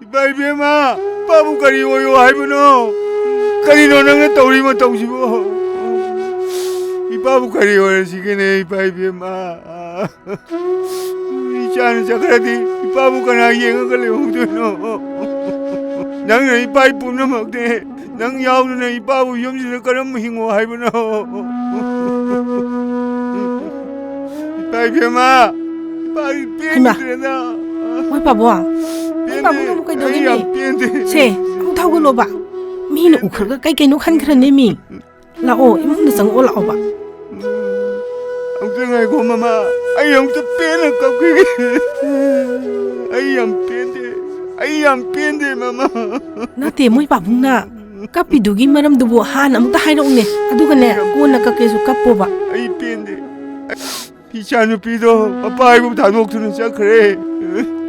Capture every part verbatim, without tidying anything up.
ꯏꯄꯥ ꯏꯕꯦꯝꯃ, ꯏꯄꯥꯕꯨ ꯀꯔꯤ ꯑꯣꯏꯌꯣ ꯍꯥꯏꯕꯅꯣ? ꯀꯔꯤꯅꯣ ꯅꯪꯅ ꯇꯧꯔꯤ ꯃꯇꯧꯁꯤꯕꯨ? ꯏꯄꯥꯕꯨ ꯀꯔꯤ ꯑꯣꯏꯔꯁꯤꯒꯦꯅꯦ, ꯏꯄꯥ ꯏꯕꯦꯝꯃ? ꯏꯆꯥꯅ ꯆꯠꯈ꯭ꯔꯗꯤ ꯏꯄꯥꯕꯨ ꯀꯅꯥ ꯌꯦꯡꯉꯒ ꯂꯩꯍꯧꯗꯣꯏꯅꯣ? ꯅꯪꯅ ꯏꯄꯥ ꯄꯨꯝꯅꯃꯛꯅꯦ꯫ ꯅꯪ ꯌꯥꯎꯗꯅ ꯏꯄꯥꯕꯨ ꯌꯨꯝꯁꯤꯗ ꯀꯔꯝ ꯍꯤꯡꯉꯣ ꯍꯥꯏꯕꯅꯣ? ꯏꯄꯥ ꯏꯕꯦꯝꯃ, ꯏꯄꯥ ꯍꯩꯃꯥ! ꯄꯦꯟꯈꯤꯗ꯭ꯔꯦꯗ꯫ ꯃꯣꯏ ꯄꯥꯕꯨꯡ, ꯃꯣꯏ ꯄꯦꯟꯗꯦ꯫ ꯄꯥꯕꯨꯡ ꯑꯃꯨꯛ ꯑꯩ ꯀꯩꯗꯧꯔꯤꯅꯣ? ꯌꯥꯝ ꯄꯦꯟꯗꯦ꯫ ꯁꯦ, ꯑꯃꯨꯛ ꯊꯧꯒꯠꯂꯣꯕ꯫ ꯃꯤꯅ ꯎꯈ꯭ꯔꯒ ꯀꯩ ꯀꯩꯅꯣ ꯈꯟꯈ꯭ꯔꯅꯤ ꯃꯤ꯫ ꯂꯥꯛꯑꯣ, ꯏꯃꯨꯡꯗ ꯆꯪꯉꯛꯑꯣ ꯂꯥꯛꯑꯣꯕ꯫ ꯑꯝꯇ ꯉꯥꯏꯈꯣ ꯃꯃꯥ, ꯑꯩ ꯑꯝꯇ ꯄꯦꯟꯅ ꯀꯞꯈꯤꯒꯦ꯫ ꯑꯩ ꯌꯥꯝ ꯄꯦꯟꯗꯦ, ꯑꯩ ꯌꯥꯝ ꯄꯦꯟꯗꯦ ꯃꯃꯥ꯫ ꯅꯠꯇꯦ, ꯃꯣꯏ ꯄꯥꯕꯨꯡꯅ ꯀꯞꯄꯤꯗꯨꯒꯤ ꯃꯔꯝꯗꯨꯕꯨ ꯍꯥꯟꯅ ꯑꯃꯨꯛꯇ ꯍꯥꯏꯔꯛꯎꯅꯦ, ꯑꯗꯨꯒꯅꯦ, ꯀꯣꯟꯅ ꯀꯞꯀꯦꯁꯨ ꯀꯞꯄꯣꯕ꯫ ꯑꯩ ꯄꯦꯟꯗꯦ꯫ ꯏꯆꯥꯅꯨꯄꯤꯗꯣ ꯃꯄꯥ ꯍꯥꯏꯕꯨ ꯊꯥꯗꯣꯛꯇꯨꯅ ꯆꯠꯈ꯭ꯔꯦ꯫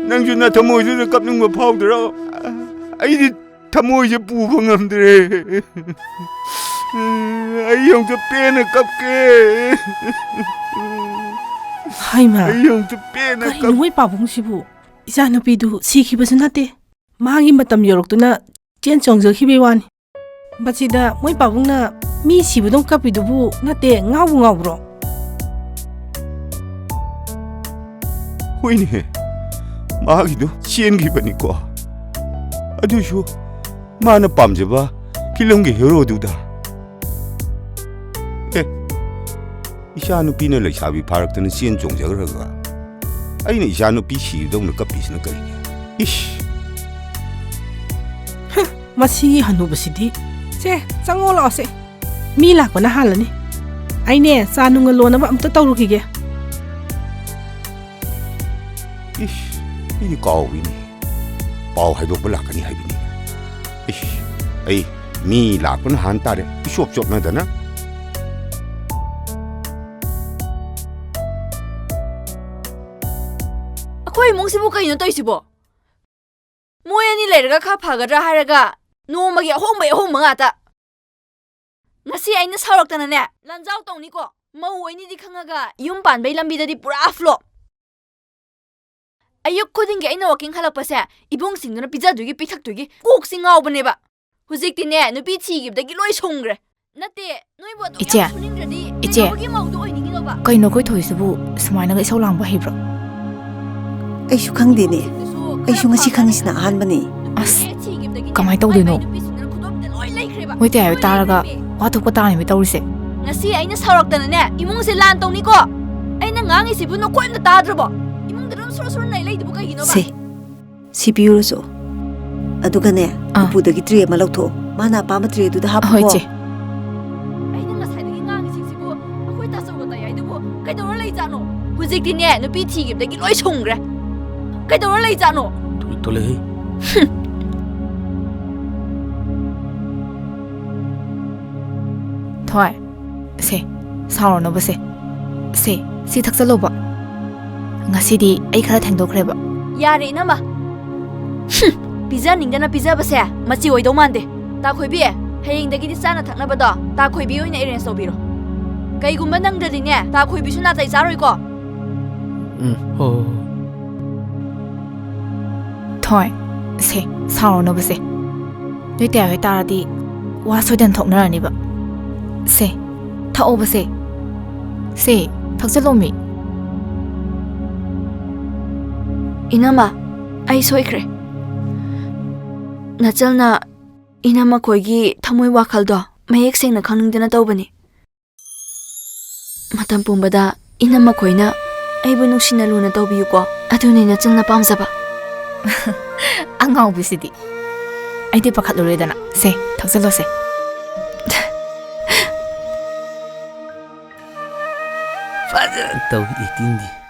ꯅꯪꯁꯨ ꯅꯊꯃꯣꯏꯗꯨꯗ ꯀꯞꯅꯤꯡꯕ ꯐꯥꯎꯗ꯭ꯔꯣ? ꯑꯩꯗꯤ ꯊꯃꯣꯏꯁꯦ ꯄꯨꯕ ꯉꯝꯗ꯭ꯔꯦ꯫ ꯑꯩ ꯑꯃꯨꯛꯇ ꯄꯦꯟꯅ ꯀꯞꯀꯦ꯫ ꯍꯩꯃꯥ! ꯑꯩ ꯑꯃꯨꯛꯇ ꯄꯦꯟꯅ ꯀꯔꯤꯅꯣ ꯀꯞ- ꯃꯣꯏ ꯄꯥꯕꯨꯡꯁꯤꯕꯨ? ꯏꯆꯥꯅꯨꯄꯤꯗꯨ ꯁꯤꯈꯤꯕꯁꯨ ꯅꯠꯇꯦ, ꯃꯥꯒꯤ ꯃꯇꯝ ꯌꯧꯔꯛꯇꯨꯅ ꯆꯦꯟ ꯆꯣꯡꯖꯈꯤꯕꯩ ꯋꯥꯅꯤ꯫ ꯃꯁꯤꯗ ꯃꯣꯏ ꯄꯥꯕꯨꯡꯅ ꯃꯤ ꯁꯤꯕꯗꯧ ꯀꯞꯄꯤꯗꯨꯕꯨ ꯅꯠꯇꯦ, ꯉꯥꯎꯕꯨ ꯉꯥꯎꯕ꯭ꯔꯣ? ꯍꯣꯏꯅꯦ, ꯃꯥꯒꯤꯗꯨ ꯆꯦꯟꯈꯤꯕꯅꯤꯀꯣ꯫ ꯑꯗꯨꯁꯨ ꯃꯥꯅ ꯄꯥꯝꯖꯕ ꯐꯤꯂꯝꯒꯤ ꯍꯦꯔꯣꯗꯨꯗ꯫ ꯑꯦ, ꯏꯆꯥꯅꯨꯄꯤꯅ ꯂꯩꯁꯥꯕꯤ ꯐꯥꯔꯛꯇꯅ ꯆꯦꯟ ꯆꯣꯡꯖꯈ꯭ꯔꯒ ꯑꯩꯅ ꯏꯆꯥꯅꯨꯄꯤ ꯁꯤꯕꯗꯧꯅ ꯀꯞꯄꯤꯁꯤꯅ ꯀꯔꯤꯒꯤ? ꯏꯁ! ꯍ, ꯃꯁꯤꯒꯤ ꯍꯅꯨꯕꯁꯤꯗꯤ꯫ ꯁꯦ, ꯆꯪꯉꯣ ꯂꯥꯛꯑꯣꯁꯦ꯫ ꯃꯤ ꯂꯥꯛꯄꯅ ꯍꯥꯜꯂꯅꯤ꯫ ꯑꯩꯅꯦ, ꯆꯥ ꯅꯨꯡꯒ ꯂꯣꯟꯅꯕ ꯑꯝꯇ ꯇꯧꯔꯨꯈꯤꯒꯦ꯫ ꯏꯁ, ꯑꯩꯗꯤ ꯀꯥꯎꯏꯅꯦ꯫ ꯄꯥꯎ ꯍꯥꯏꯗꯣꯛꯄ ꯂꯥꯛꯀꯅꯤ ꯍꯥꯏꯕꯅꯤ꯫ ꯏꯁ, ꯑꯩ ꯃꯤ ꯂꯥꯛꯄꯅ ꯍꯥꯟ ꯇꯥꯔꯦ, ꯏꯆꯣꯞ ꯆꯣꯞꯅꯗꯅ꯫ ꯑꯩꯈꯣꯏ ꯏꯃꯨꯡꯁꯤꯕꯨ ꯀꯩꯅꯣ ꯇꯧꯔꯤꯁꯤꯕꯣ? ꯃꯣꯏ ꯑꯅꯤ ꯂꯩꯔꯒ ꯈꯔ ꯐꯒꯗ꯭ꯔꯥ ꯍꯥꯏꯔꯒ ꯅꯣꯡꯃꯒꯤ ꯑꯍꯣꯡꯕꯩ ꯑꯍꯣꯡꯕ ꯉꯥꯛꯇ꯫ ꯉꯁꯤ ꯑꯩꯅ ꯁꯥꯎꯔꯛꯇꯅꯅꯦ, ꯂꯟꯖꯥꯎ ꯇꯧꯅꯤꯀꯣ꯫ ꯃꯧ ꯑꯣꯏꯅꯤꯗꯤ ꯈꯪꯉꯒ ꯌꯨꯝ ꯄꯥꯟꯕꯩ ꯂꯝꯕꯤꯗꯗꯤ ꯄꯨꯔꯥ flop꯫ ꯑꯌꯨꯛ ꯈꯨꯗꯤꯡꯒꯤ ꯑꯩꯅ ꯋꯥꯀꯤꯡ ꯍꯜꯂꯛꯄꯁꯦ, ꯏꯕꯨꯡꯁꯤꯡꯗꯨꯅ ꯄꯤꯖꯗꯣꯏꯒꯤ ꯄꯤꯊꯛꯇꯣꯏꯒꯤ ꯀꯣꯛꯁꯤ ꯉꯥꯎꯕꯅꯦꯕ꯫ ꯍꯧꯖꯤꯛꯇꯤꯅꯦ, ꯅꯨꯄꯤ ꯊꯤꯈꯤꯕꯗꯒꯤ ꯂꯣꯏ ꯁꯨꯡꯈ꯭ꯔꯦ꯫ ꯅꯠꯇꯦ, ꯅꯣꯏꯕꯨ ꯑꯗꯨꯛ ꯏꯆꯦ, ꯌꯥꯝ ꯁꯨꯅꯤꯡꯗ꯭ꯔꯗꯤ ꯏꯆꯦ, ꯀꯩꯗꯧꯕꯒꯤ ꯃꯧꯗꯣ ꯑꯣꯏꯅꯤꯡꯉꯤꯅꯣꯕ? ꯀꯩꯅꯣ ꯑꯩꯈꯣꯏ ꯊꯣꯏꯁꯤꯕꯨ ꯁꯨꯃꯥꯏꯅꯒ ꯏꯁꯧ ꯂꯥꯡꯕ ꯍꯩꯕ꯭ꯔꯣ? ꯑꯩꯁꯨ ꯈꯪꯗꯦꯅꯦ꯫ ꯑꯩꯁꯨ ꯉꯁꯤ ꯈꯪꯉꯤꯁꯤꯅ ꯑꯍꯥꯟꯕꯅꯤ꯫ ꯑꯁ, ꯀꯃꯥꯏ ꯇꯧꯗꯣꯏꯅꯣ? ꯃꯣꯏ ꯇꯌꯥꯏ ꯇꯥꯔꯒ ꯋꯥ ꯊꯣꯛꯄ ꯇꯥꯔꯤꯃꯤ ꯇꯧꯔꯤꯁꯦ꯫ ꯉꯁꯤ ꯑꯩꯅ ꯁꯥꯎꯔꯛꯇꯅꯅꯦ, ꯏꯃꯨꯡꯁꯦ ꯂꯥꯟ ꯇꯧꯅꯤꯀꯣ꯫ ꯑꯩꯅ ꯉꯥꯡꯉꯤꯁꯤꯕꯨ ꯅꯈꯣꯏ ꯑꯝꯇ ꯇꯥꯗ꯭ꯔꯕꯣ? ꯏꯃꯨꯡꯗ ꯑꯗꯨꯝ ꯁꯨꯔ ꯁꯨꯔ ꯅꯩ ꯂꯩꯗꯨꯕꯨ ꯀꯩꯒꯤꯅꯣꯕ? ꯁꯦ, ꯁꯤ ꯄꯤꯌꯨꯔꯣ ꯆꯣ꯫ ꯑꯗꯨꯒꯅꯦ, ꯑꯥ꯫ ꯎꯄꯨꯗꯒꯤ ꯇ꯭ꯔꯦ ꯑꯃ ꯂꯧꯊꯣꯛꯑꯣ꯫ ꯃꯥꯅ ꯑꯄꯥꯝꯕ ꯇ꯭ꯔꯦꯗꯨꯗ ꯍꯥꯞꯄꯨꯀꯣ꯫ ꯍꯣꯏ, ꯏꯆꯦ꯫ ꯑꯩꯅ ꯉꯁꯥꯏꯗꯒꯤ ꯉꯥꯡꯉꯤꯁꯤꯡꯁꯤꯕꯨ ꯑꯩꯈꯣꯏ ꯇꯥꯆꯧꯒ ꯇꯌꯥꯏꯗꯨꯕꯨ ꯀꯩꯗꯧꯔ ꯂꯩꯖꯥꯠꯅꯣ? ꯍꯧꯖꯤꯛꯇꯤꯅꯦ, ꯅꯨꯄꯤ ꯊꯤꯈꯤꯕꯗꯒꯤ ꯂꯣꯏ ꯁꯨꯡꯈ꯭ꯔꯦ꯫ ꯀꯩꯗꯧꯔ ꯂꯩꯖꯥꯠꯅꯣ? ꯊꯣꯛꯂꯛ-, ꯊꯣꯛꯂꯛꯑꯦꯍꯦ꯫ ꯍꯨꯝ꯫ ꯊꯣꯏ, ꯁꯦ, ꯁꯥꯎꯔꯅꯣꯕ ꯁꯦ꯫ ꯁꯦ, ꯁꯤ ꯊꯛꯆꯜꯂꯣꯕ꯫ ꯉꯁꯤꯗꯤ ꯑꯩ ꯈꯔ ꯊꯦꯡꯗꯣꯛꯈ꯭ꯔꯦꯕ꯫ ꯌꯥꯔꯦ, ꯏꯅꯝꯃ꯫ ꯍꯨꯝ, ꯄꯤꯖꯅꯤꯡꯗꯅ ꯄꯤꯖꯕꯁꯦ ꯃꯆꯤ ꯑꯣꯏꯗꯧ ꯃꯥꯟꯗꯦ꯫ ꯇꯥꯈꯣꯏꯕꯤ, ꯍꯌꯦꯡꯗꯒꯤꯗꯤ ꯆꯥꯅ ꯊꯛꯅꯕꯗꯣ ꯇꯥꯈꯣꯏꯕꯤ ꯑꯣꯏꯅ arrange ꯇꯧꯕꯤꯔꯣ꯫ ꯀꯩꯒꯨꯝꯕ ꯅꯪꯗ꯭ꯔꯗꯤꯅꯦ, ꯇꯥꯈꯣꯏꯕꯤꯁꯨ ꯅꯥꯇꯩ ꯆꯥꯔꯣꯏꯀꯣ꯫ ꯎꯝ, ꯍꯣ, ꯍꯣ, ꯍꯣ꯫ ꯊꯣꯏ, ꯁꯦ, ꯁꯥꯎꯔꯅꯣꯕ ꯁꯦ꯫ ꯅꯣꯏ ꯇꯌꯥꯏ ꯍꯣꯏ ꯇꯥꯔꯗꯤ ꯋꯥ ꯁꯣꯏꯗꯅ ꯊꯣꯛꯅꯔꯅꯤꯕ꯫ ꯁꯦ, ꯊꯛꯑꯣꯕ ꯁꯦ꯫ ꯁꯦ, ꯊꯛꯆꯜꯂꯣꯃꯤ꯫ ꯏꯅꯝꯃ, ꯑꯩ ꯁꯣꯏꯈ꯭ꯔꯦ꯫ ꯅꯆꯜꯅ ꯏꯅꯝꯃ ꯈꯣꯏꯒꯤ ꯊꯃꯣꯏ ꯋꯥꯈꯜꯗꯣ ꯃꯌꯦꯛ ꯁꯦꯡꯅ ꯈꯪꯅꯤꯡꯗꯅ ꯇꯧꯕꯅꯤ꯫ ꯃꯇꯝ ꯄꯨꯝꯕꯗ ꯏꯅꯝꯃ ꯈꯣꯏꯅ ꯑꯩꯕꯨ ꯅꯨꯡꯁꯤꯅ ꯂꯨꯅ ꯇꯧꯕꯤꯌꯨꯀꯣ꯫ ꯑꯗꯨꯅꯤ ꯅꯆꯜꯅ ꯄꯥꯝꯖꯕ꯫ ꯑꯉꯥꯎꯕꯤꯁꯤꯗꯤ꯫ ꯑꯩꯗꯤ ꯄꯥꯈꯠꯂꯨꯔꯦꯗꯅ꯫ ꯁꯦ, ꯊꯛꯆꯜꯂꯣꯁꯦ꯫ ꯐꯖꯅ ꯇꯧꯏ acting ꯗꯤ꯫